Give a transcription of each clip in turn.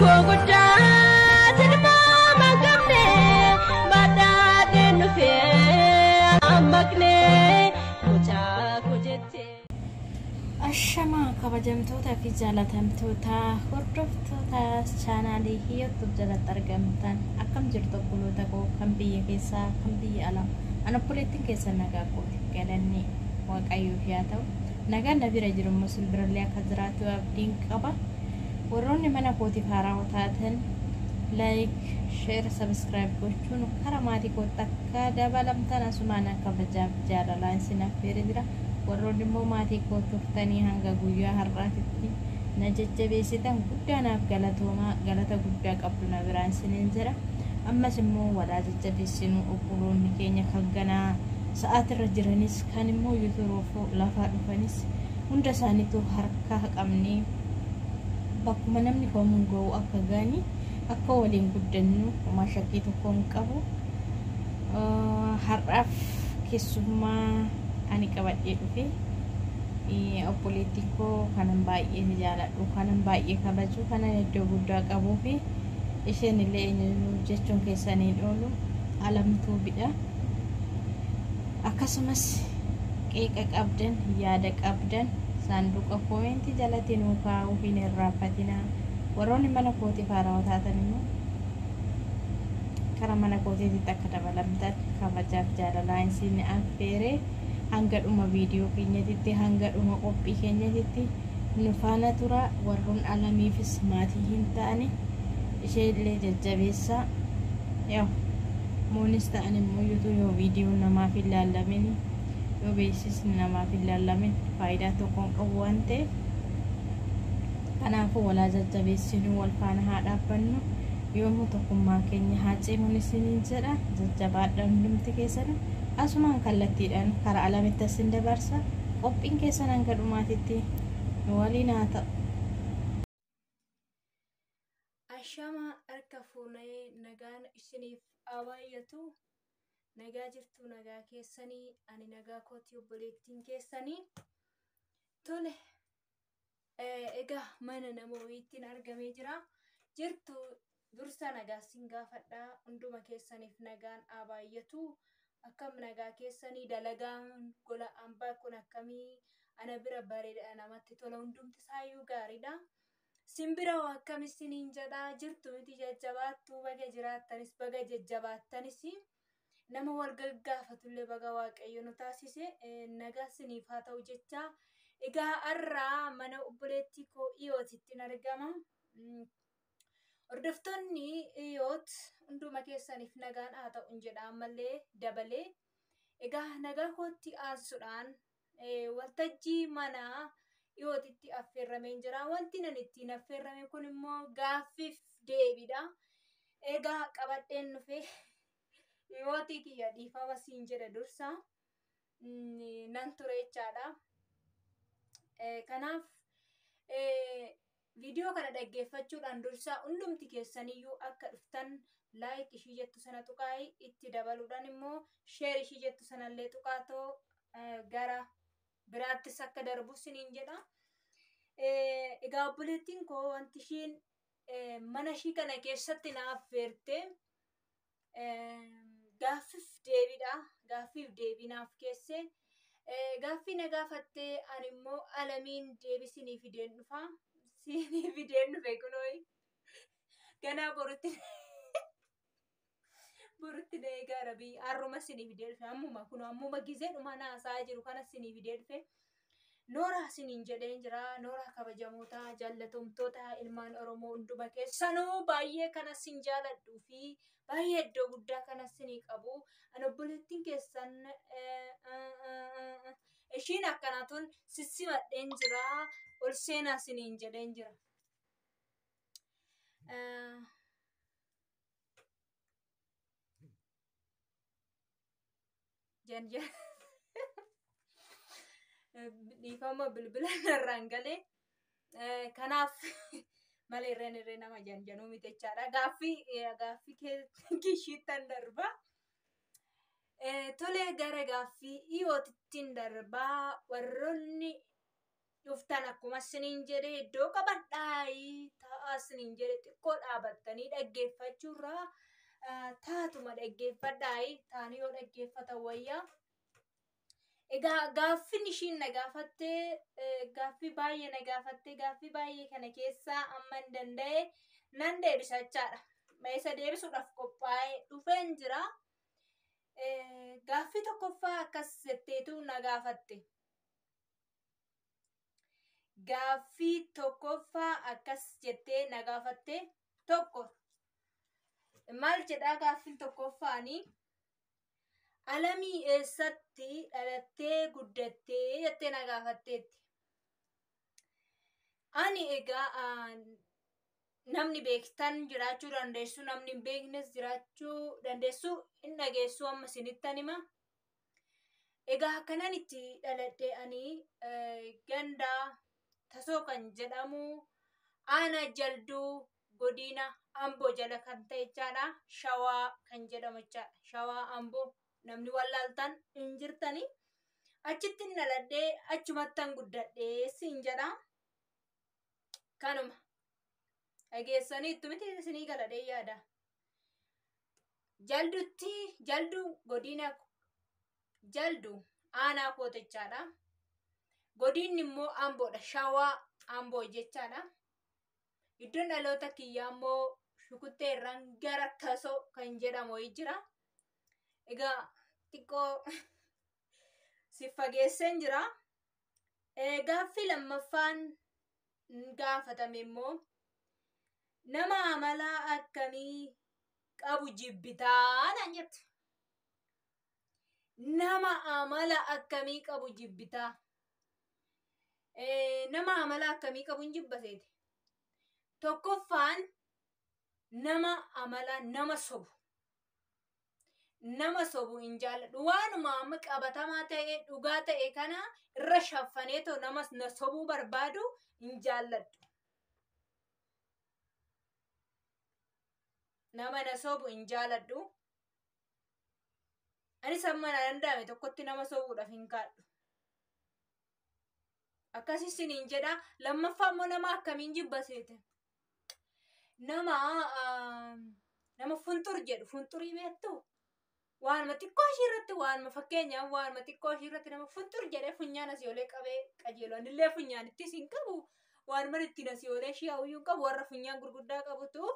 Rakkoo guddaa tilmaama hin qabne badhaadheen dhufee hammaqne mucaa koo jettee. Ashamaa kabajamtoota fi jaalatamtoota hordoftoota chaanaalii YouTube jalatti argamtan, akkam jirtu obboloota koo kan biyya keessaa, kan biyya alaa? An obboleettiin keessan nagaa kooti, galanni Waaqayyoof haa ta'u. Nagaan na bira jiru immoo simbirallee akka jiraatu abdiin qaba. Warroonni mana kootiif haarawaa taatan like, share, subscribe gochuun karaa maatii kootti akka dabalamtan asumaan kabajaaf jaalalaan isin affeeree jira. Warroonni immoo maatii koo turtanii hanga guyyaa har'aatitti na jajjabeessitan guddaa naaf galatoomaa, galata guddaa qabdu na biraan isiniin jedha. Ammas immoo walaa jajjabeessinu, obboloonni keenya kan ganaa sa'aatirra jiranis, kan immoo yuuturuuf lafaa dhufanis, hunda isaaniitu harka qabnee bakkuma namni kamuu ga'u akka ga'anii akka waliin guddannu homaa shakkii tokko hin qabu. Har'aaf keessummaa ani qabadhee dhufe obboleettii koo kanan baay'ee jaaladhu, kanan baay'ee kabaju, kanan iddoo guddaa qabuu fi isheen illee eenyu jechuun keessaniin oolu, Alamtuu bidha. Akkasumas qeeqa qabdan, yaada qabdan saanduqa koomentii jalatti nuu kaa'uu hin irraanfatinaa. Warroonni mana kootiif haarawaa taatan immoo karaa mana kootiitti akka dabalamtan kabajaaf jaalalaan isin affeeree, hanga dhuma viidiyoo keenyatitti, hanga dhuma qophii keenyatitti nu faana tura. Warroon Alamiifis maatii hin ta'ani ishee illee jajjabeessaa. Yaa moonis ta'an immoo yuutuu yoo viidiyoo namaaf hin laallamin, yoo beeksisni namaaf hin laallamin, faayidaa tokko hin qabu waan ta'eef, kanaafuu walaa jajjabeessinuu, wal faana haa dhaabbannu, yoomuu tokkummaan keenya haa cimuun isiniin jedha. Jajjabaadha hundumti keessan. Asumaan kallattiidhaan karaa Alamitti asin dabarsa. Qophiin keessan hanga dhumaatitti nu waliin haa ta'u. Ashama harka fuunee, nagaan isiniif haa baay'atu. Nagaa jirtu, nagaa keessanii? Ani nagaa kootii, obboleettiin keessanii. Tole, egaa mana nama wayiittiin argamee jira. Jirtu, dursa nagaa sin gaafadhaa. Hunduma keessaniif nagaan haa baay'atu. Akkam nagaa keessanii? Dalagaan gola hambaa kun akkamii? Ana bira bareeda, namatti tola, hundumti isaayyuu gaariidha. Simbira akkam isiniin jedhaa, jirtu miti? Jajjabaattuu, baga jiraattanis, baga jajjabaattanis, nama wal gaggaafatullee baga Waaqayyo nu taasise. Nagaa isiniif haa ta'u jecha, egaa har'aa mana obboleettii koo Hiyootittiin argama. Hordoftoonni Hiyoot, hunduma keessaniif nagaan haa ta'u jedha ammallee dabalee. Egaa nagaa kootti aansuudhaan waltajjii manaa Hiyootitti affeerramee jira. Wanti nan ittiin affeerrame kun immoo gaaffiif deebiidha. Egaa qabadheen dhufe, Hiyootii kiyya, dhiifama siin jedha dursa. Nan ture jechaadha. Kanaaf viidiyoo kana dhaggeeffachuudhaan dursa hundumti keessaniyyuu akka dhuftan like ishii jettu sana tuqaayi, itti dabaluudhaan immoo share ishii jettu sanallee tuqaatoo gara biraattis akka darbu siniin jedha. Egaa obboleettiin koo wanti ishiin mana ishii kana keessatti na affeerte gaaffiif deebiidha. Gaaffiif deebii naaf keesse. Gaaffii na gaafattee ani immoo Alamiin deebisinii fideen dhufa. Siinii fideen dhufe kunooyi. Ganaa borutti na eegaa rabii, har'uma sinii fidee dhufe, ammuma kun ammuma gizeedhuma naasaa jiru kana sinii fidee dhufe. Nooraa siniin jedheen jira. Nooraa, kabajamoota, jaallatamtoota ilmaan Oromoo hunduma keessanuu, baay'ee kana sin jaaladhuu fi baay'ee iddoo guddaa kana sinii qabu. Ani obboleettiin keessan ishiin akkanaa sissimadheen jira. Ol seenaa siniin jedheen jira. Jan dhiifama, bilbila narraan galee, kanaaf malee irreen irree nama janjanuu miti jechaadha. Gaaffii kishiittan darba. Tolee, gara gaaffii dhiyootittiin darbaa. Warroonni dhuftan akkuma isiniin jedhee iddoo qabadhaayii taa'aa. asiniin jedhe xiqqoo dhaabattanii dhaggeeffachuurraa taatuma dhaggeeffadhaayi taanii yoo dhaggeeffatan wayyaa. Egaa gaaffiin ishiin na gaafattee gaaffii baay'ee na gaafattee gaaffii baay'ee kana keessaa amma hin danda'e nan deebisa jechaadha. Isa deebisuudhaaf qophaa'ee dhufeen jira. Gaaffii tokkoffaa akkas jetteetu na gaafatte. Gaaffii tokkoffaa akkas jettee na gaafatte tokko. Maal jedhaa gaaffiin tokkoffaanii? Alamii eessatti dhalattee guddattee jettee na gaafatteetti. Ani egaa namni beektan jiraachuu dandeessu, namni hin beeknes jiraachuu dandeessu, hin dhageessu amma isinittan hima. Egaa akkanan itti dhaladhe ani ganda Tasoo kan jedhamu aanaa Jalduu godina Amboo jala kan ta'e jechaadha. Shawaa kan jedhamu jechaadha. Shawaa Amboo namni wallaaltan hin jirtani. Achitti dhaladhee achumattan guddadhee siin jedha. Kanuma. Dhageessanii itti miti isinii galadhee yaada. Jaldutti Jalduu godina Jalduu aanaa kootichaadha. Godinni immoo Amboodha. Shawaa Amboo jechaadha. Iddoon dhaloota kiyyaa immoo Shukuttee irraan gara Tasoo kan jedhamu wayii jira. Egaa xiqqoo si fageesseen jira. Gaaffii lammaffaan gaafatame immoo nama amala akkamii qabu jibbitaa naan jette. Nama amala akkamii qabu jibbitaa? Nama amala akkamii qabu hin jibbaseeti. Tokkoffaan nama amala nama sobu. Nama sobu hin jaalladhu. Waanuma amma qabatamaa ta'e dhugaa ta'e kana irra shaffaneetoo nama na sobuu barbaadu hin jaalladhu. Nama na sobu hin jaalladhu. Anis amma na danda'ame tokkotti nama sobuudhaaf hin kaadhu. Akkas isiniin jedha. Lammaffaa immoo nama akkamiin jibba seete? Nama nama funxur jedhu. Funxurii beektuu? Waanuma xiqqoo ishii irratti waanuma fakkeenyaaf waanuma xiqqoo ishii irratti nama funxur jedhee funyaan asii olee qabee qajeelu. Anillee funyaanittis hin qabu. Waanuma ittiin asii olee ishii hawwiyyuu hin qabu. Warra funyaan gurguddaa qabutu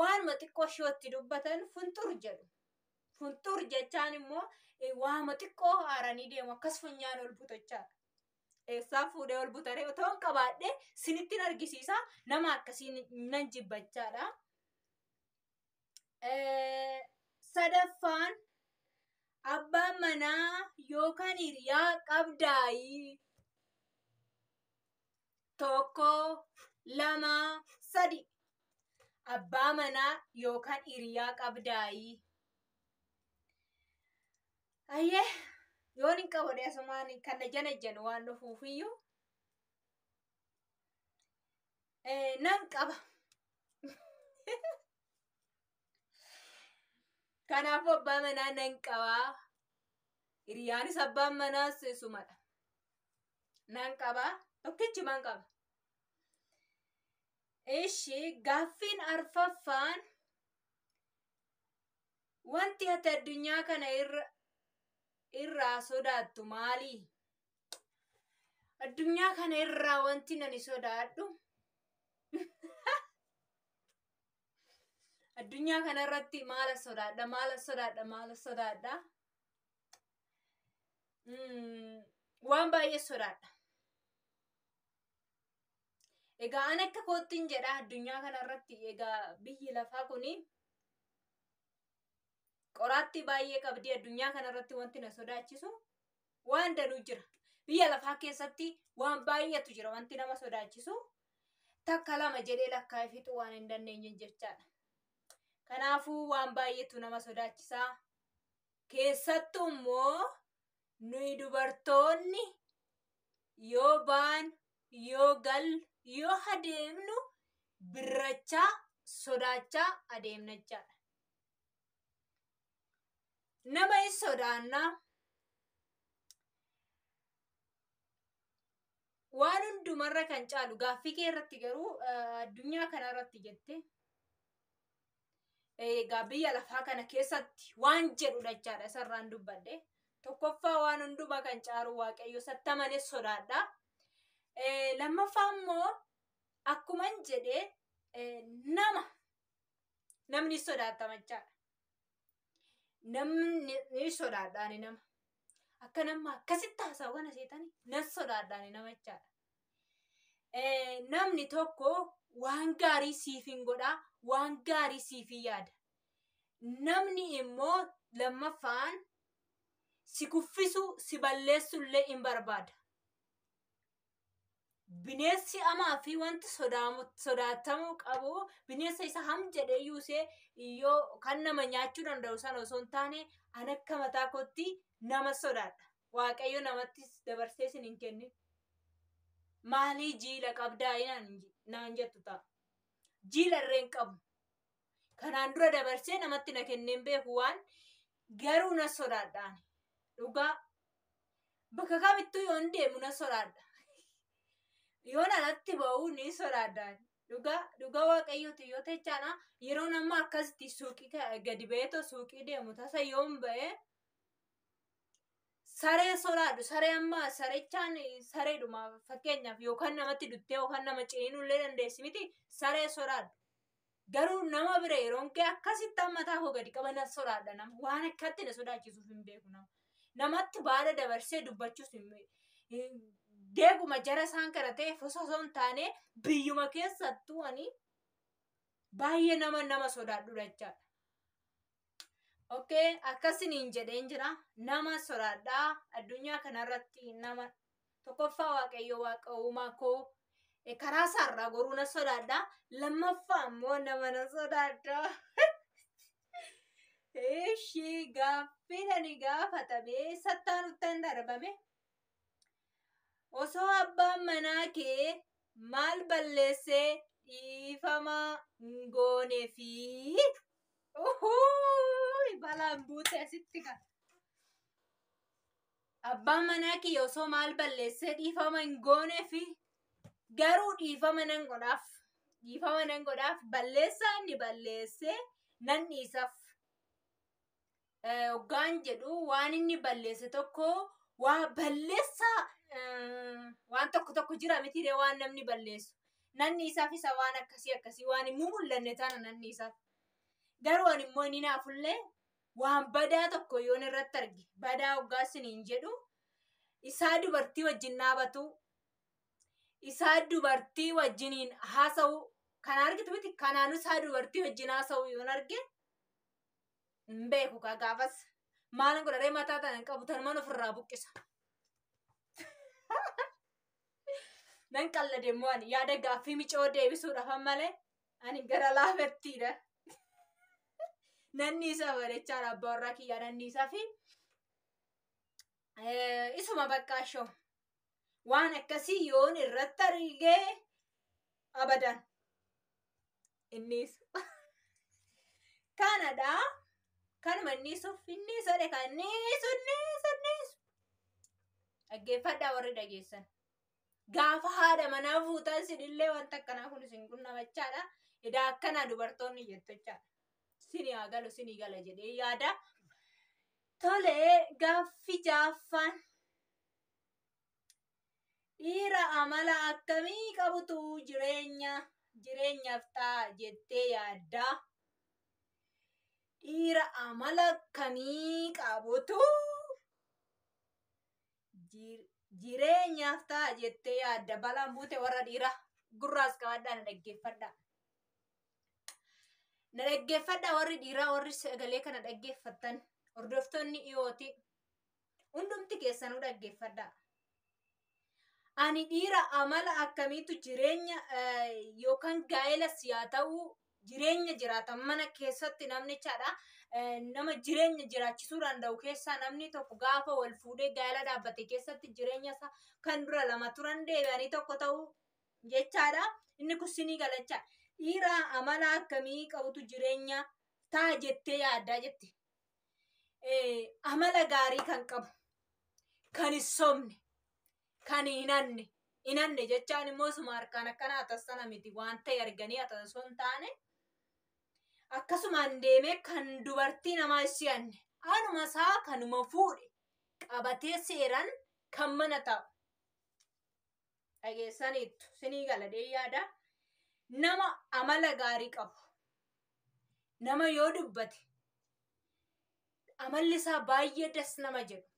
waanuma xiqqoo ishii itti dubbatan funxur jedhu. Funxur jechaan immoo waanuma xiqqoo haaranii deemu akkas funyaan ol butachaadha. Eessaa fuudhee ol butaree otoo hin qabaadhee sinittiin argisiisa nama akkasii nan jibbachaadha. Sadaffaan abbaan manaa yookaan hiriyaa qabdaayii. 1, 2, 3. Abbaa manaa yookaan hiriyaa qabdaayii. Ayyee yoon hin qabu asumaan kan na janajjanu waan dhufuufiyyuu nan qaba. Kanaafuu abbaa manaa nan qabaa. Hiriyaanis abbaan manaas sumadha. Nan qabaa. Tokkichumaan qaba. Ishi gaaffiin arfaffaan wanti ati addunyaa kana irraa sodaattu maali? Addunyaa kana irraa wanti nani sodaadhu addunyaa kana irratti maala sodaadha? Maala sodaadha? Maala sodaadha? Waan baay'ee sodaadha. Egaa an akka koottiin jedha addunyaa kana irratti egaa biyyi lafaa kuni qoraattii baay'ee qabdi. Addunyaa kana irratti wanti na sodaachisu waan danuu jira. Biyya lafaa keessatti waan baay'eetu jira wanti nama sodaachisu takka lama jedhee lakkaa'ee fixuu waan hin dandeenye jechaadha. Kanaafuu waan baay'eetu nama sodaachisaa. Keessattuu immoo nuyi dubartoonni yoo baanu yoo gallu yoo adeemnu birrachaa sodaachaa adeemna jechaadha. Nama hin sodaannaa. Waan hundumarra kan caalu gaaffii kee irratti garuu addunyaa kana irratti jette egaa biyya lafaa kana keessatti waan jedhu jechaadha isarraan dubbadhe. Tokkoffaa waan hundumaa kan caalu Waaqayyo sattamane sodaadha. Lammaffaa immoo akkuman jedhee nama namni sodaatama jechaadha. Namni ni sodaadha ani nama. Akka nama akkasitti haasa'u kana seetanii nan sodaadha ani nama jechaadha. Namni tokko waan gaarii siif hin godhaa, waan gaarii siif hin yaada. Namni immoo lammaffaan si kuffisu, si balleessu illee hin barbaada. Bineensi hamaa fi wanti sodaatamuu qabu bineensa isa ham jedhee yuusee yoo kan nama nyaachuu danda'u sana osoo hin taane an akka mataa kootti nama sodaadha. Waaqayyo namatti dabarsee isin hin kennin. Maalii jiila qabdaa naan jettu ta'a. Jiila irree hin qabu. Kanaan dura dabarsee namatti na kenneen beeku waan garuu na sodaadha ani. Dhugaa bakka kamittuu yoon deemu na sodaadha. Yoon alatti ba'u ni sodaadha. Dhugaa dhugaa Waaqayyooti yoo techaadha yeroo nama akkasitti suuqii gadi ba'eetoo suuqii deemu tasa yoon ba'e saree sodaadhu. Saree amma sarechaan sareedhuma fakkeenyaaf yookaan namatti duttee yookaan nama ciniinullee dandeessi miti saree sodaadhu. Garuu nama bira yeroon kee akkasitti amma mataa koo gadi qaba nan sodaadha nama waan akkatti na sodaachisuuf hin beeku nama. Namatti baala dabarsee dubbachuus hin deeguma jara isaan kana ta'eef osoo hin taane biyyuma keessattuu ani baay'ee nama nama sodaadhu jechaadha. Okay, akkasiniin jedheen jira. Nama sodaadhaa addunyaa kanarratti nama tokkoffaa Waaqayyo Waaqa uumaa koo karaa isaarraa goruu na sodaadha. Lammaffaa immoo nama na sodaadha. Ishii gaaffiin ani gaafatame sattaan uttan darbame. Osoo abbaan manaa kee maal balleessee dhiifama hin gooneefi. Balaan buute asitti kan. Abbaan manaa kiyya osoo maal balleessee dhiifama hin gooneefi garuu dhiifama nan godhaaf. Dhiifama nan godhaaf balleessaa inni balleessee nan dhiisaaf. Hoggaan jedhu waan inni balleesse tokko waa balleessaa waan tokko tokko jira mitiiree waan namni balleessu. Nan dhiisaaf isa waan akkasii akkasii waan hin mul'anne taana nan dhiisaaf. Garuu ani immoo inni naafullee waan badaa tokko yoon irratti arge badaa hoggaa isiniin jedhu isaa dubartii wajjin dhaabatu isaa dubartii wajjiniin haasa'u kana argitu miti kanaan isaa dubartii wajjin haasa'u yoon arge hin beeku kaa gaafas maalan godharee mataa tana hin qabu tanumaan ofirraa buqqisa. Nan qallade immoo ani yaada gaaffii micoo deebisuudhaaf malee ani gara laafettiidha. Nanni isaa bareechaa abbaa warraa kiyyaa nanni isaa fi isuma bakka waan akkasii yoon irratti argee abadan innis kanadha. Kanuma innisuuf innisu kan innisu innisu innisu dhaggeeffadhaa warri dhageessan. Gaafa haadha manaa fuutan sinillee wanta akkanaa kun isin qunnamachaadha. Edaa akkanaa dubartoonni jettu jechaadha. Sini haa galu sini gala jedhee yaada. Tolee gaaffi jaaffaan dhiira amala akkamii qabutu jireenyaaf ta'a jettee yaaddaa? Dhiira amala akkamii qabutu jireenyaaf ta'a jettee yaadda? Balaan buute warra dhiiraa gurraas qabadhaa na dhaggeeffadhaa. Na dhaggeeffadhaa warri dhiiraa warri sagalee kana dhaggeeffattan hordoftoonni dhiyooti hundumti keessanuu dhaggeeffadhaa. Ani dhiira amala akkamiitu jireenya yookaan gaa'elas haa ta'u jireenya jiraatan mana keessatti namnichaadha. Nama jireenya jiraachisuu danda'u keessaa namni tokko gaafa wal fuudhee gaa'ela dhaabbate keessatti jireenya isaa kan dura lama turan deebi'anii tokko ta'uu jechaadha. Inni kun sinii galachaa. Dhiira amala akkamii qabutu jireenya ta'a jettee yaaddaa jette. Amala gaarii kan qabu, kan hin sobne, kan hin hanne, Hin hanne jechaan immoo suma harkaan akkana hatassana miti waan ta'e arganii hatan osoo hin taane akkasumaan deemee kan dubartii namaa ishee hanne anuma isaa kanuma fuudhe qabatee seeraan kan mana taa'u. Dhageessaniittu sinii galadee yaada. Nama amala gaarii qabu. Nama yoo dubbate amalli isaa baay'ee das nama jedhu.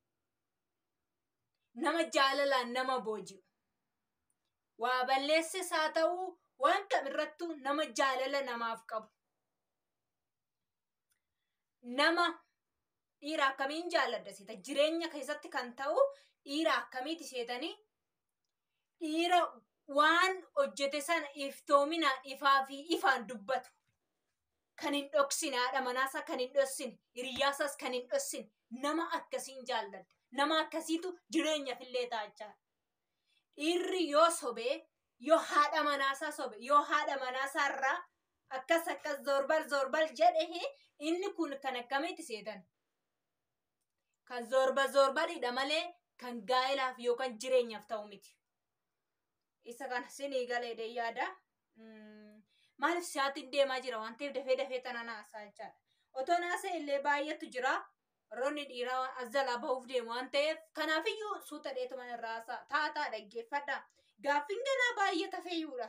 Nama jaalalaan nama booji'u. Waa balleesses haa ta'uu waan kamirrattuu nama jaalala namaaf qabu. Nama dhiira akkamiin jaalladha seeta jireenya keessatti kan ta'u dhiira akkamiiti seetanii dhiira waan hojjete sana iftoominaan ifaa fi ifaan dubbatu. Kan hin dhoksine haadha manaasaa kan hin dhoksine hiriyyaasaas kan hin dhoksine nama akkasiin jaalladha. Nama akkasiitu jireenyaaf illee taachaa. Dhiirri yoo sobee yoo haadha manaasaa sobe yoo haadha manaasaa irraa akkas akkas zorbal zorbal jedhe inni kun kan akkamitti seetan? Kan zorba zorbalidha malee kan gaa'elaaf yookaan jireenyaaf ta'u miti. Isa kana sinii galee yaada. Maaliif sa'aatiin deemaa jira waan ta'eef dafee dafee tana naasaa jechaadha. Otoo naasee illee baay'eetu jira. Roonni dhiiraa as jalaa bahuuf deemu waan ta'eef kanaafiyyuu suuta dheetuma irraa haasaa taataa dhaggeeffadha. Gaaffiin ganaa baay'ee tafeeyyuudha.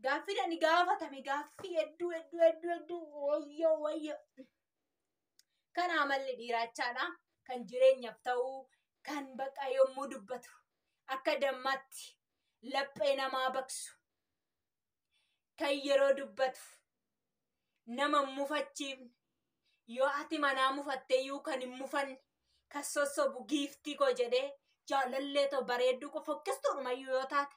Gaaffiin ani gaafatame gaaffii hedduu hedduu hedduu hedduu wayyoo wayyoo. Kana amalli dhiiraachaadha. Kan jireenyaaf ta'u kan baqa yommuu dubbatu akka dammaatti laphee namaa baqsu kan yeroo dubbatu nama mufachiifne yoo ati manaa mufatteeyyuu kan hin mufanne kan sossobu giiftii koo jedhee jaalallee ta'u bareedduu koo fokkistuudhumayyuu yoo taate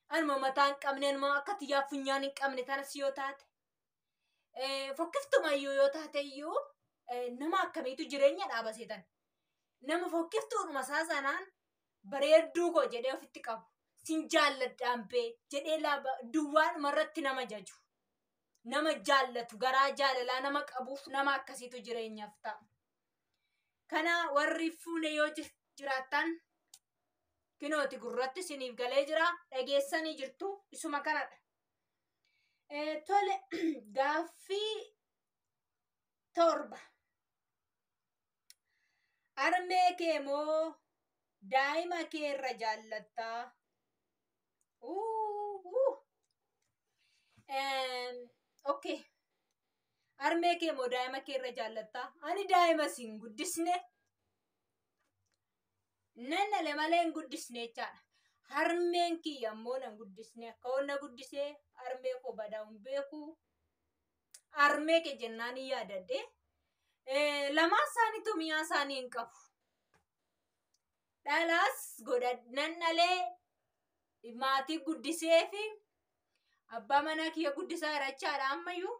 anuma mataa hin qabne anuma akka xiyyaa funyaan hin qabne tanas yoo taate fokkiftumayyuu yoo taateyyuu nama akkamiitu jireenya dhaaba seetan nama fokkiftuudhuma isaa sanaan bareedduu koo jedhee ofitti qabu sin jaalladhaan bee jedhee duwwaadhuma irratti nama jaju nama jaallatu garaa jaalalaa nama qabuuf nama akkasiitu jireenyaaf ta'a. Kana warri fuune yoo jiraattan kinooti gurratti isiniif galee jira dhageessanii jirtu isuma kanadha. Tole gaaffii 7. Harmee kee moo daa'ima kee irra jaallattaa? Okay. Harmee kee moo daa'ima kee irra jaallattaa? Ani daa'ima siin guddisne. Nan dhala malee hin guddisne jechaadha. Harmeen kiyya ammoo nan guddisne. Akka onna guddisee harmee koo badaa hin beeku. Harmee kee jennaan hin yaadadde. Lamaan isaaniitu mi'aa isaanii hin qabu. Dhalaas nan dhalee maatii guddisee fi abbaa manaa kiyya guddisaa jirachaadha ammayyuu.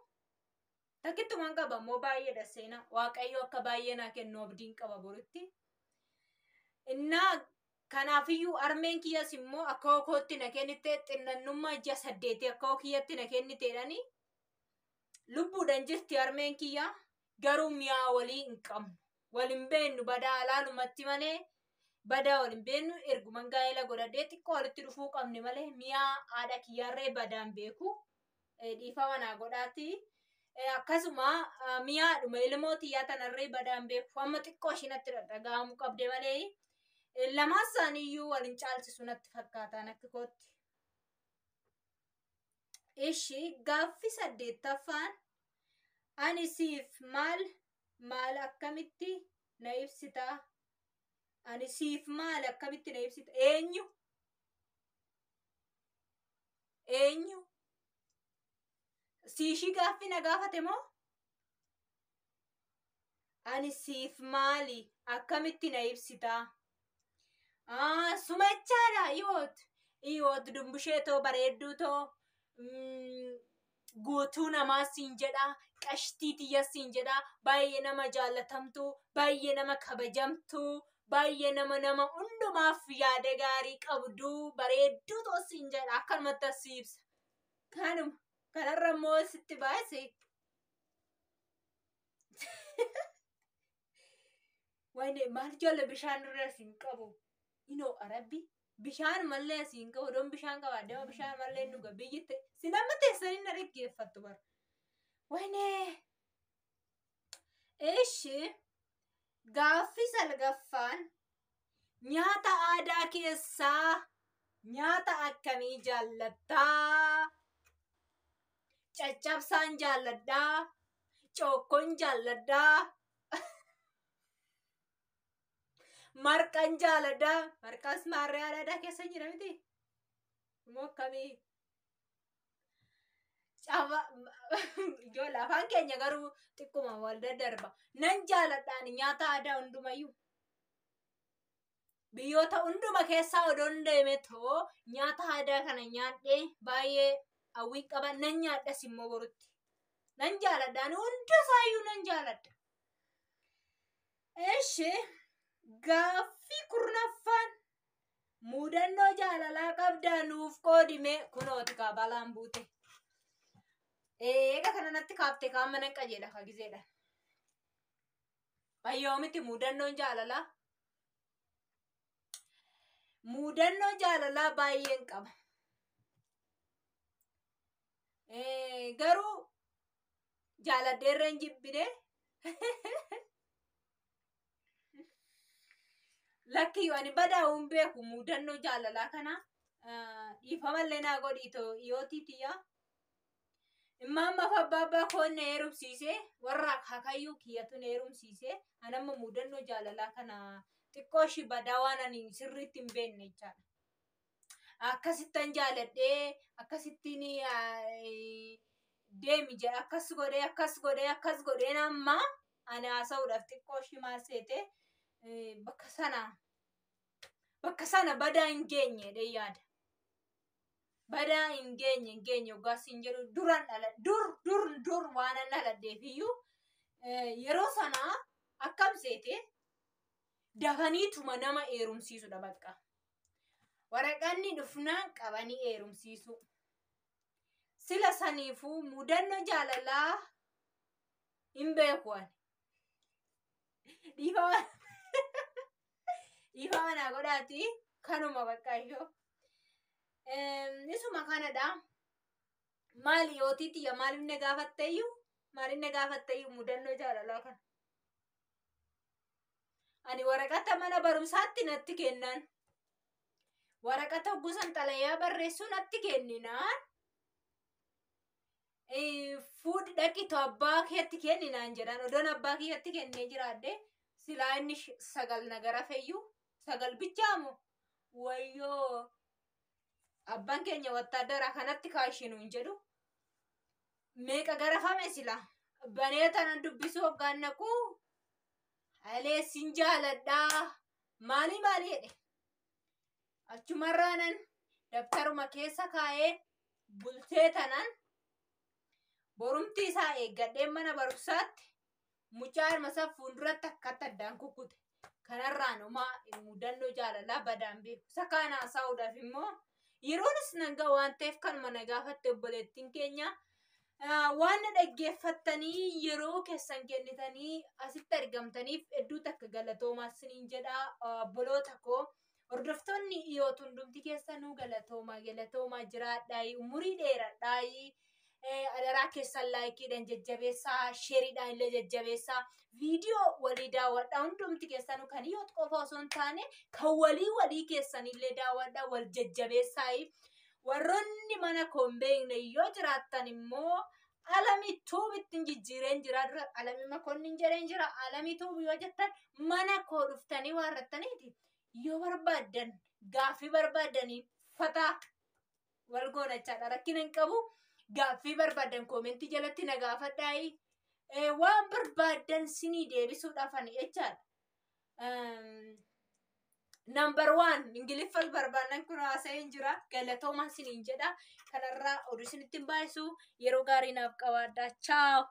Takkittumaan qaba immoo baay'eedha seenaa. Waaqayyo akka baay'ee naa kennu abdiin qaba boritti. Innaa kanaafiyyuu harmeen kiyyas immoo akka kootti na kennite xinnannummaa ji'a 8 akka kiyyatti na kenniteedhani. Lubbuudhaan jirti harmeen kiyya garuu mi'aa walii hin qabnu. Wal hin beennu badaa alaalumatti malee badaa wal hin beennu erguman gaa'ela godhadhee xiqqoo walitti dhufuu qabne malee mi'aa haadha kiyyaarree badaan beeku. Dhiifama naa godhaati. Akkasuma mi'aadhuma ilmoo xiyyaa tanarree badaan beeku. Amma xiqqoo ishii natti dhaga'amuu qabde malee lamaan isaaniiyyuu wal hin caalchisu natti fakkaataan akka kootti. Ishi gaaffii 8ffaan ani siif maal maal akkamitti na ibsitaa? Ani siif maal akkamitti na ibsita? Eenyu? Eenyu? Siishii gaaffii na gaafate moo? Ani siif maali akkamitti na ibsitaa? Suma jechaadha dhiyoot. Dhiyoot dumbushee too bareedduu too guutuu namaa siin jedha qashtii tiyya siin jedha baay'ee nama jaallatamtuu baay'ee nama kabajamtuu baay'ee nama nama hundumaaf yaada gaarii qabdu bareedduu too siin jedha akkanumatti as ibsa. Kanuma kanarra immoo sitti baase. Wayne maal joolle bishaan irra siin qabu. Inoo arabbi Bishaan mallee asiin qabu odoon bishaan qabaadde amma bishaan mallee dhuga biyyitti sin amma teessanii na dhaggeeffattu bara. Waynee. Ishi gaaffii salgaffaan nyaata aadaa keessaa nyaata akkamii jaallattaa? Caccabsaan jaalladhaa? Cookkoon jaalladhaa? Marqaan jaalladhaa? Marqaas maarree aadaa keessa jira miti? Immoo akkamii? Ijoollee afaan keenya garuu xiqquma wal daddarba. Nan jaaladhaan nyaata aadaa hundumayyuu. Biyyoota hunduma keessaa odoon deeme too nyaata aadaa kana nyaadhee baay'ee hawwii qaba. Nan nyaadhas immoo borutti. Nan jaaladhaan hunda isaayyuu nan jaaladha. Eshi gaaffii kurnaffaan mudannoo jaalalaa qabdaa nuuf qoodime kunooti kaa balaan buute. Eega kana natti kaaftee kaan mana qajeela ka gizeedha. Bayyoo miti mudannoon jaalalaa. Mudannoo jaalalaa baay'een qaba. Garuu jaaladheerra hin jibbine. Lakkiyyuu ani badaa hin beeku mudannoo jaalalaa kana. Dhiifamallee naa godhiitoo dhiyootii tiyyaa. Immaamma fi abbaa abbaa koo na heerumsiise warra akaakayyuu kiyyatu na heerumsiise ani amma mudannoo jaalalaa kana xiqqoo ishii badaa waan ani sirriitti hin beekne jechaadha. Akkasittan jaaladhee akkasittiin deemi jedha akkas godhee akkas godhee akkas godhee amma ani haasa'uudhaaf xiqqoo ishii maal seete bakka sana badaa hin geenye jedhee yaada. Badaa hin geenye hoggaas hin jedhu duran dhala dur dur dur waan an dhaladheef iyyuu yeroo sanaa akkam seete dafaniituma nama heerumsiisudha bakka. Waraqanni dhufnaan qabanii heerumsiisu. Sila saniifuu mudannoo jaalalaa hin beeku ani. Dhiifama naa godhaati kanuma bakka iyyuu. Isuma kanadha. Maali yootii tiyya maaliif na gaafatteyyuu? Maaliif na gaafatteyyuu mudannoo jaalalaa kana? Ani waraqata mana barumsaatti natti kennan. Waraqata gosan xalayaa barreessuu natti kenninaan. Fuudhi dhaqitu abbaa keetti kenninaan jedhan. Odoon abbaa keetti kennee jiraadde silaa inni sagal na garafeyyuu sagal bichaamu wayyoo. Abbaan keenya wattaadara kanatti kaashinu hin jedhu. Meeqa garafame sila. Banee tanan dubbisuu hoggaan naquu. Haleessin jaaladhaa. Maali maali jedhe. Achumarraanan dabtaruma keessa kaa'ee bultee tanan borumti isaa eeggadhee mana barumsaatti mucaa ilma fuulduratti akkatti addaan kukkute. Kanarraan homaa mudannoo jaalalaa badaan beeku. Isa kaan haasa'uudhaaf immoo yeroonis nagaa waan ta'eef kanuma na gaafatte obboleettiin keenya waan na dhaggeeffattanii yeroo keessan kennitanii asitti argamtaniif hedduu takka galatoomaa isiniin jedha obboloota koo hordoftoonni dhiyootu hundumti keessanuu galatoomaa galatoomaa jiraadhaayi umurii dheeradhaayi adaraa keessan laayikiidhaan jajjabeessaa sheeriidhaan illee jajjabeessaa viidiyoo walii daawwadhaa hundumti keessanuu kan dhiyootu qofa osoo hin taane kan walii walii keessanillee daawwadhaa wal jajjabeessaayi. Warroonni mana koo hin beekne yoo jiraattan immoo Alamii Tuub ittiin jijjiireen jira dura Alamii Makonnin jedheen jira Alamii Tuub yoo jettan mana koo dhuftanii waarrattaniiti yoo barbaaddan gaaffii barbaaddanii fataa wal goonachaadha rakkina hin qabu gaaffii barbaaddan koomentii jalatti na gaafadhaayi waan barbaaddan sinii deebisuudhaaf ani jechaadha. Number 1 Ingiliffas barbaannan kun haasa'een jira galatoomaa siniin jedha kanarraa oduu isinitti hin baay'isu yeroo gaarii naaf qabaadhaa chaaw.